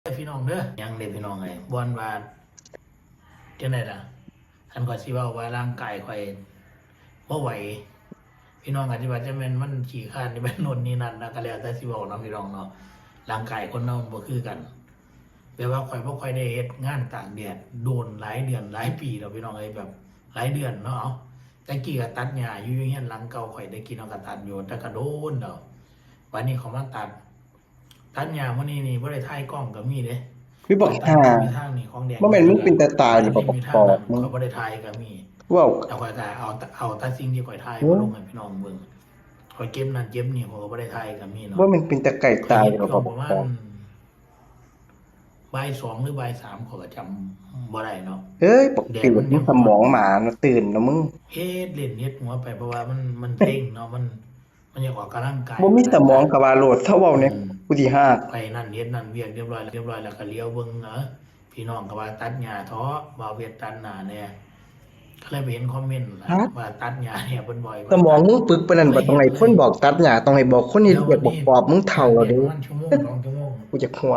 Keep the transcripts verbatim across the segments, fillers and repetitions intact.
พี่น้องเด้อ ยังเด้พี่น้องเอ้ย บ่อนว่าจั่งใดล่ะ คันข้อยสิเว้าว่าร่างกายข้อยบ่ไหว พี่น้องอาจสิว่าจั่งแม่นมันขี้คร้าน จั่งแม่นโน่นนี่นั่นนะ ก็แล้วแต่สิเว้าเนาะพี่น้องเนาะ ร่างกายคนเฮามันบ่คือกัน แบบว่าข้อยบ่ค่อยได้เฮ็ดงานตากแดดโดนหลายเดือนหลายปีแล้วพี่น้องเอ้ย แบบหลายเดือนเนาะ แต่กี้ก็ตัดหญ้าอยู่ อยู่เฮือนหลังเก่าข้อย แต่กี้เนาะก็ตัดอยู่ แต่ก็โดนแล้ว บัดนี้เขามาตัด ตัดหญ้ามื้อนี้นี่บ่ได้ถ่ายกล้องก็มีเด้ คือบัก ตัด ห่า อยู่ทางนี้ของแดง บ่แม่นมึงเป็นตาตายหรือบ่ ตัด บักปอบ อยู่ทางนั้น มึง ข้อยบ่ได้ถ่ายก็มี เว้า แต่ข้อยก็เอา เอาแต่สิ่งที่ข้อยถ่าย โอ้ มาลงให้พี่น้องเบิ่ง ข้อยเก็บนั่นเก็บนี่ ข้อยก็บ่ได้ถ่ายก็มีเนาะ บ่แม่นเป็นตาไก่ตายหรือบ่ ข้อยเฮ็ดช่วงประมาณ บักปอบ บ่ายสองหรือบ่ายสาม ข้อยก็จำบ่ได้เนาะ เอ้ย บัก แดด เปรต มันยัง มึงสมองหมานะ ตื่นนะมึง เฮ็ดเล่นเฮ็ดหัวไป เพราะว่ามัน มันเซ็งเนาะ มัน มันอยากออกกำลังกาย บ่มีสมองก็ว่าโลด เซาเว้าเนี่ย อืม กูสิฮาก ไปนั่นเฮ็ดนั่นเวียกเรียบร้อย เรียบร้อยแล้วก็เหลียวเบิ่ง เอ้อ พี่น้องก็ว่าตัดหญ้าเถาะ บ่าวเวียดตัดหน้าแหน่ ก็เลยไปเห็นคอมเมนต์ล่ะ ฮะ ว่าตัดหญ้าแหน่ เพิ่นบ่อย สมองมึงปึกปานนั้น บ่ต้องให้คนบอกตัดหญ้า ต้องให้บอกคนเฮ็ดเวียก บักปอบ มึงเฒ่าแล้วเด้ ประมาณชั่วโมงสองชั่วโมง กูอยากหัว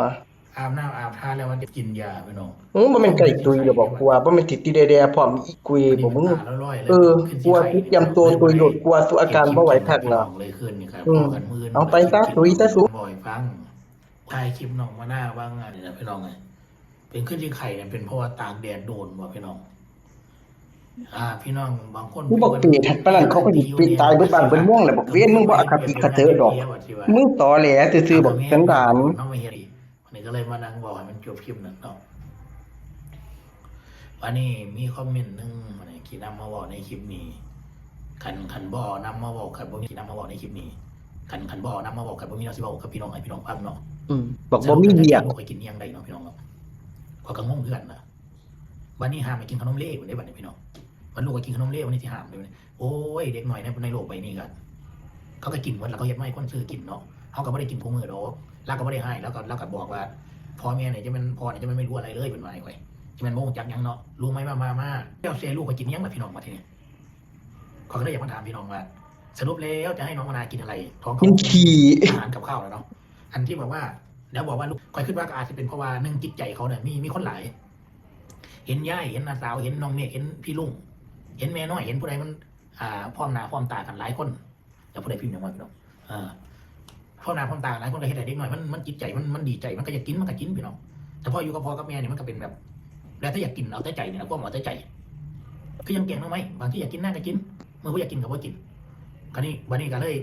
อาบน้ำอาบท่าแล้วมันจะกินยาพี่น้อง มึงบ่แม่นไก่ตุยหรือบ่ กูว่าบ่แม่นติดติดแด่ๆ พร้อมอีกุยบ่มึง เออ กูว่าติดเตรียมตัวตุยโลด กูว่าสู้อาการบ่ไหวคักเนาะ เลยคืนนี้ครับ อืม พอกันมื้ออื่น เอาไปซะ ตุยซะสู บ่อยฟัง ถ่ายคลิปน้องมาหน้าว่างงานนี่นะพี่น้องเอ้ย เป็นขึ้นที่ไข่เนี่ย เป็นเพราะว่าตากแดดโดนบ่พี่น้อง อ่า พี่น้องบางคน กูบอกเปรต ปานนั้นเขาก็สิเปรตตายเบิดบ้านเบิดเมืองแหละ บักเวน มึงบ่อคติกระเจิดดอก มึงตอแหลซื่อๆ บักสันดาน น้องมาเฮ็ดอีก วันนี้ก็เลยมานั่งบอกให้มันจบคลิปนั่นเนาะ วันนี้มีคอมเมนต์หนึ่ง วันนี้คิดนำมาบอกในคลิปนี้ คัน คันบ่นำมาบอก คันบ่มีคิดนำมาบอกในคลิปนี้ คัน คันบ่นำมาบอก คันบ่มีเนาะ สิบอกกับพี่น้อง ให้พี่น้องฟังเนาะ อืม บอกบ่มีเวียก ลูกไปกินอิหยังได้เนาะพี่น้องเนาะ ข้อยก็งงคือกันนะ บัดนี้ห้ามให้กินขนมเลวันนี้ บัดนี้พี่น้อง บัดลูกก็กินขนมเลวันนี้สิห้ามเด้ โอ้ย เด็กน้อยใน ในโลกใบนี้ก็ เขาก็กินหมด แล้วเขาเฮ็ดมาให้คนซื้อกินเนาะ เขาก็บ่ได้กินคู่มื้อดอก ลาวก็บ่ได้ให้ ลาวก็ ลาวก็บอกว่า พ่อแม่เนี่ยจะแม่น พ่อเนี่ยจะแม่นไม่รู้อะไรเลย เพิ่นว่าให้ข้อย จะแม่นบ่รู้จักหยังเนาะ รู้ไหมว่ามาม่า แล้วสิให้ลูกข้อยกินอิหยังล่ะพี่น้อง บัดทีนี้ ข้อยก็เลยอยากมาถามพี่น้องว่า สรุปแล้วจะให้น้องมานากินอะไร ท้องเขา กินขี้ อาหารกับข้าวแล้วเนาะ อันที่บอกว่า แล้วบอกว่าลูก ข้อยคิดว่าก็อาจจะเป็นเพราะว่า หนึ่ง จิตใจเขาเนี่ย มี มีคนหลาย เห็นยาย เห็นน้าสาว เห็นน้องเมฆ เห็นพี่ลุง เห็นแม่น้อย เห็นผู้ใดมัน อ่า พร้อมหน้าพร้อมตากันหลายคน แล้วผู้ใดพิมพ์หยังวะพี่น้อง อ่า พร้อมหน้าพร้อมตาหลายคนก็เฮ็ดให้เด็กน้อยมัน มันจิตใจมัน มันดีใจ มันก็อยากกิน มันก็กินพี่น้อง แต่พออยู่กับพ่อกับแม่เนี่ยมันก็เป็นแบบ แล้วแต่อยากกิน เอาแต่ใจเนี่ยนะ ความเอาแต่ใจ คือยังแกงหน่อไม้ บางทีอยากกินนางก็กิน มื้อบ่อยากกินก็บ่กิน คราวนี้ บัดนี้ก็เลย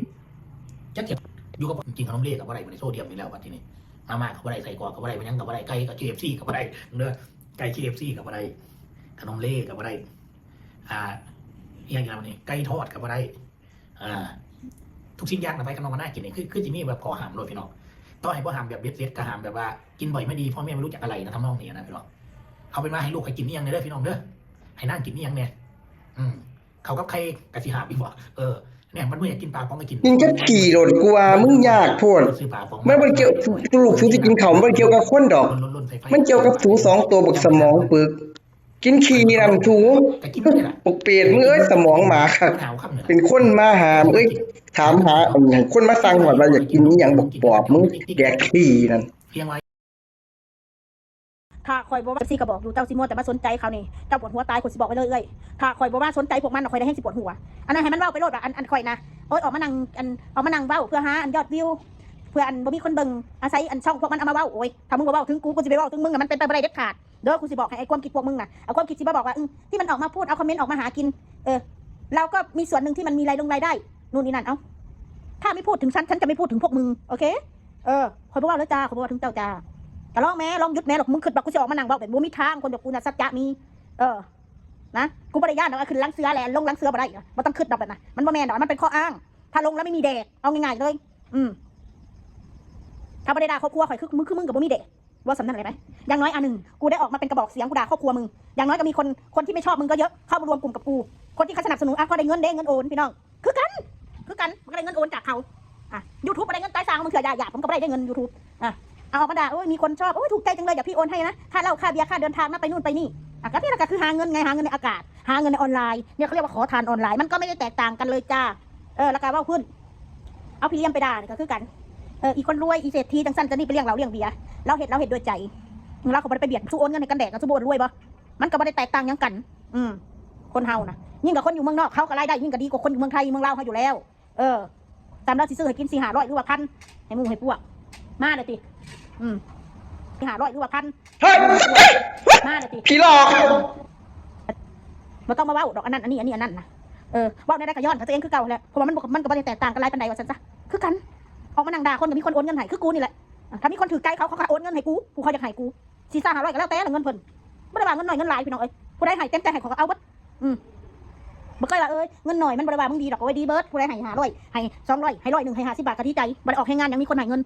จักสิอยู่กับ กินขนมเลก็บ่ได้ บัดนี้โซเดียมอีกแล้ว บัดทีนี้ มาม่าก็บ่ได้ ไส้กรอกก็บ่ได้ มันหยังก็บ่ได้ ไก่ก็ เคเอฟซี ก็บ่ได้ เด้อ ไก่ เคเอฟซี ก็บ่ได้ ขนมเลก็บ่ได้ อ่า อิหยังอีกแล้วบัดนี้ ไก่ทอดก็บ่ได้ อ่า ทุกสิ่งอย่างนะ ไปกับน้องมานากินนี่ คือ คือสิมีแบบข้อห้ามโลดพี่น้อง ต่อให้บ่ห้ามแบบเบ็ดเสร็จก็ห้ามแบบว่า กินบ่อยไม่ดี พ่อแม่ไม่รู้จักอะไรนะ ทำนองนี้นะพี่น้อง เอาเป็นว่าให้ลูกข้อยกินอิหยังแหน่เด้อพี่น้องเด้อ ให้นางกินอิหยังแหน่ อืม ข้าวกับไข่ก็สิห้ามอีกบ่ เออ เนี่ย มันบ่อยากกินปลาป๋องก็กิน กินกับขี้โลด กูว่ามึงยากโพด ซื้อปลาป๋อง มันบ่เกี่ยว ลูกสูสิกินข้าว มันบ่เกี่ยวกับคนดอก มันเกี่ยวกับสูสองตัวบักสมองปึก กินขี้นี่นั่นสู ก็กินนี่ล่ะ บักเปรตมึงเอ้ย สมองหมาคัก หาวคำนี่ล่ะ เป็นคนมาหามึงเอ้ย ถามหา ให้คนมาสั่งว่าอยากกินอิหยัง บักปอบ มึงแดกขี้นั่น เพียงไว้ ถ้าข่อยบ่ว่า เอฟซี ก็บอกอยู่ เจ้าสิมัวแต่มาสนใจเขานี่ เจ้าปวดหัวตาย ข่อยสิบอกไว้เลยเอ้ย ถ้าข่อยบ่มาสนใจพวกมันน่ะ ข่อยได้แฮงสิปวดหัว อันนั้นให้มันเว้าไปโลดว่า อัน อันข่อยนะ โอ๊ย ออกมานั่ง อัน ออกมานั่งเว้าเพื่อหาอันยอดวิว เพื่ออันบ่มีคนเบิ่ง อาศัยอันช่องพวกมันเอามาเว้า โอ๊ย ถ้ามึงบ่เว้าถึงกู กูสิไปเว้าถึงมึงน่ะ มันเป็นไปบ่ได้เด็ดขาด เด้อ กูสิบอกให้ไอ้ความคิดพวกมึงน่ะ เอาความคิดสิมาบอกว่า อืม ที่มันออกมาพูด เอาคอมเมนต์ออกมาหากิน เออ เราก็มีส่วนหนึ่งที่มันมีรายลงรายได้ นู่นนี่นั่น เอ้า ถ้าไม่พูดถึงฉัน ฉันจะไม่พูดถึงพวกมึง โอเค เออ ข่อยบ่เว้าแล้วจ้า ข่อยบ่เว้าถึงเจ้าจ้า ก็ลองแหม ลองหยุดแหม หรอก มึงคิดว่ากูสิออกมานั่งเว้าแบบบ่มีทาง คนแบบกูน่ะ สัจจะมี เออ นะ กูบ่ได้ย้านดอก ขึ้นหลังเสือแหละ ลงหลังเสือบ่ได้ บ่ต้องคิดดอกแบบนั้น มันบ่แม่นดอก มันเป็นข้ออ้าง ถ้าลงแล้วไม่มีแดก เอาง่ายๆเลย อืม ถ้าบ่ได้ด่าครอบครัวข่อย คือ มึง คือมึงก็บ่มีแดก ว่าสำนั้นเลยไหม อย่างน้อยอันหนึ่ง กูได้ออกมาเป็นกระบอกเสียง กูด่าครอบครัวมึง อย่างน้อยก็มีคน คนที่ไม่ชอบมึงก็เยอะ เข้ามารวมกลุ่มกับกู คนที่เขาสนับสนุน อ่ะ ก็ได้เงิน ได้เงินโอน พี่น้อง คือกัน คือกัน มันก็ได้เงินโอนจากเขา อ่ะ YouTube ก็ได้เงิน ตายสร้างมึงเถื่อ อย่า อย่า ผมก็บ่ได้ ได้เงิน YouTube อ่ะ เอาออกมาด่า โอ้ย มีคนชอบ โอ้ย ถูกใจจังเลย เดี๋ยวพี่โอนให้นะ ค่าเหล้า ค่าเบียร์ ค่าเดินทางนะ ไปนู่นไปนี่ อ่ะ ก็นี่แหละก็คือหาเงินไง หาเงินในอากาศ หาเงินในออนไลน์ เนี่ยเขาเรียกว่าขอทานออนไลน์ มันก็ไม่ได้แตกต่างกันเลยจ้า เออ แล้วก็เว้าขึ้น เอาพี่เลี้ยงไปด่านี่ก็คือกัน เออ อีคนรวย อีเศรษฐีจังซั่นจังนี้ไปเลี้ยงเหล้าเลี้ยงเบียร์ ลาวเฮ็ด ลาวเฮ็ดด้วยใจ ลาวก็บ่ได้ไปเบียด สู้โอนเงินให้กันแดกกับสู้บ่รวยบ่ มันก็บ่ได้แตกต่างหยังกัน อืม คนเฮานะ ยิ่งกับคนอยู่เมืองนอก เขาก็รายได้ยิ่งก็ดีกว่าคนอยู่เมืองไทย เมืองลาวเฮาอยู่แล้ว เออ ตามลาวสิซื้อให้กินสี่ห้าร้อยหรือว่าพัน ให้หมู่ให้พวก มาเลยติ อืม สี่ห้าร้อยหรือว่าพัน เฮ้ย มาเลยติ ผีหลอก บ่ต้องมาเว้าดอก อันนั้น อันนี้ อันนี้ อันนั้นนะ เออ เว้าแนวใดก็ย้อนกับตัวเองคือเก่าแหละ เพราะว่ามันบ่ มันก็บ่ได้แตกต่างกันหลายปานใด ว่าซั่นซะ คือกัน ออกมานั่งด่าคนก็มีคนโอนเงินให้ คือกูนี่แหละ อ่ะ ถ้ามีคนถือใจเขา เขาก็โอนเงินให้กู ผู้เขาอยากให้กู สี่ห้าร้อยก็แล้วแต่ละเงินเพิ่น บ่ได้ว่าเงินน้อยเงินหลายพี่น้องเอ้ย ผู้ใดให้เต็มใจให้เขาก็เอาเบิด อืม บ่เคยว่า เอ้ย เงินน้อยมันบ่ได้ว่ามึงดีดอก โอ้ย ดีเบิด ผู้ใดให้ห้าร้อย ให้สองร้อย ให้ร้อยหนึ่ง ให้ห้าสิบบาทก็ดีใจ บ่ได้ออกแรงงานหยัง มีคนให้เงิน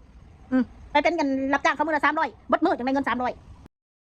อืม ไปเป็นกันรับจ้างเขามื้อละสามร้อย เบิดมื้อจังได้เงินสามร้อย